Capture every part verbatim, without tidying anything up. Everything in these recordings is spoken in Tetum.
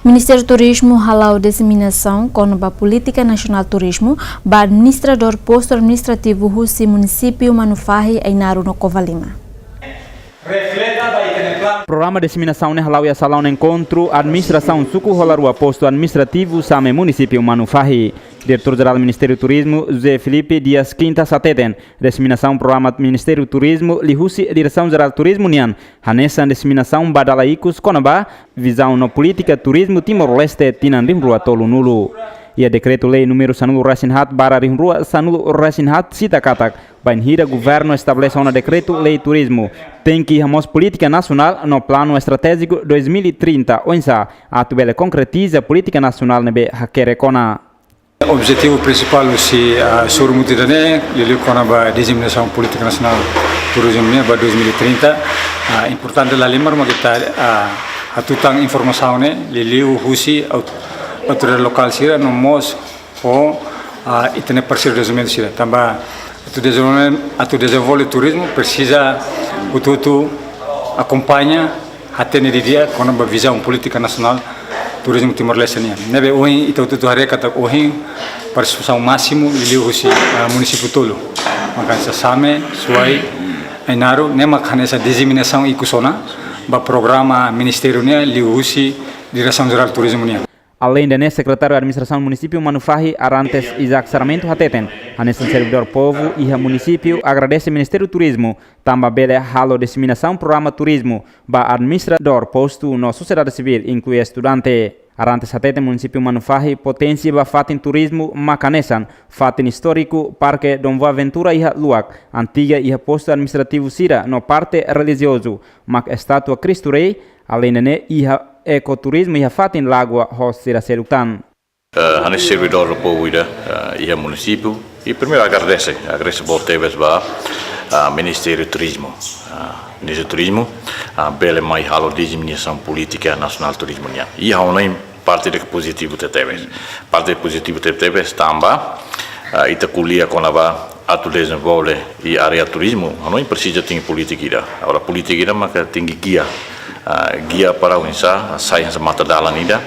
Ministériu Turizmu hala'o diseminasaun kona-ba polítika nasionál turizmu ba administradór postu administrativu husi munisípiu Manufahi, Ainaro no Covalima. Programa diseminasaun ne'e hala'o iha salaun enkontru administrasaun suku Holarua, postu administrativu Same, munisípiu Manufahi. Diretór Jerál Ministériu Turizmu, José Filipe Dias Quintas, hateten diseminasaun programa Ministériu Turizmu liuhusi Diresaun Jerál Turizmu nian hanesan diseminasaun ba dala ikus kona-ba vizaun no polítika turizmu Timor-Leste tinan rihun rua tolunulu. Iha dekretu-lei númeru sanulu-resin-haat barra rihun rua sanulu-resin-haat sita katak, bainhira governu estabelese ona dekretu-lei turizmu, tenke iha mós polítika nasionál no planu estratéjiku dois mil e trinta, oinsá atu bele konkretiza polítika nasionál ne'ebé hakerek ona. Objetivu prinsipál husi, ah, sorumutu ida-ne'e, liuliu kona-ba diseminasaun polítika nasionál turizmu nian ba dois mil e trinta, ah, importante lahalimar mak ita, ah, hatutan informasaun ne'e liuliu husi aut-, autoridade lokál sira no mós ho, ah, ita-nia parseiru dezenvolvimentu sira. Tanba atu dezenvolve, atu dezenvolve turizmu presiza hotu-hotu akompaña, hatene didi'ak kona-ba vizaun polítika nasionál turizmu Timor-Leste nian. Ne'ebé ohin ita hotu-hotu haree katak ohin partisipasaun másimu liuhusi, ah, munisípiu tolu. Maka hanesan Same, Suai, Ainaro, ne'e mak hanesan diseminasaun ikus ona ba programa ministériu nian liuhusi Diresaun Jerál Turizmu nian. Aleinde ne'e, Sekretáriu Administrasaun Munisípiu Manufahi, Arantes Isaac Sarmento, hateten hanesan servidór povu iha munisípiu agradese Ministériu Turizmu tanba bele halo diseminasaun programa turizmu ba administradór postu no sosiedade sivíl, inklui estudante. Arantes hateten munisípiu Manufahi potensia ba fatin turizmu maka hanesan fatin istóriku Parke Dom Boaventura iha Luak, antiga iha postu administrativu sira no parte relijiozu mak estátua Kristu Rei, aleinde ne'e iha ekoturizmu iha fatin lagoa ho sira seluk tan. Eh, hanesan servidór povu ida, eh, iha munisípiu, i primeiru agradese, agradese boot tebes ba, ah, Ministériu Turizmu, ah, Ministériu Turizmu, ah, bele mai halo diseminasaun polítika nasionál turizmu nian. I ha'u hanoin parte ida ke pozitivu tebetebes. Parte pozitivu tebetebes tanba, ah, ita ko'alia kona-ba atu dezenvolve iha área turizmu, ha'u hanoin presiza tenke polítika ida. Agora polítika ida maka tenke gia, ah, gia para oinsá sai hanesan matadalan ida,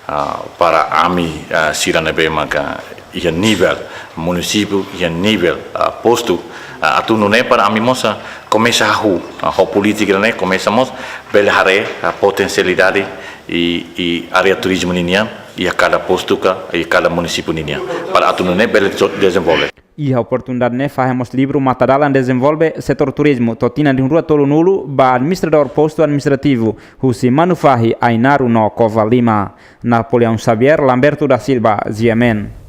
ah, para ami, ah, sira ne'ebé maka iha nivel munisípiu, iha nivel, ah, postu, ah, atu nune'e para ami mós, ah, komesa hahú, ah, ho polítika ne'e komesa mós bele haree, ah, potensialidade i, i área turizmu ninian iha kada postu ka iha kada munisípiu ninian, para atu nune'e bele zo-, dezenvolve. Iha oportunidade ne'e fahe mós livru Matadalan Dezenvolve Setór Turizmu to'o tinan rihun rua tolunulu ba administradór postu administrativu husi Manufahi, Ainaro no Covalima. Napoleão Xavier, Lamberto da Silva, G M N.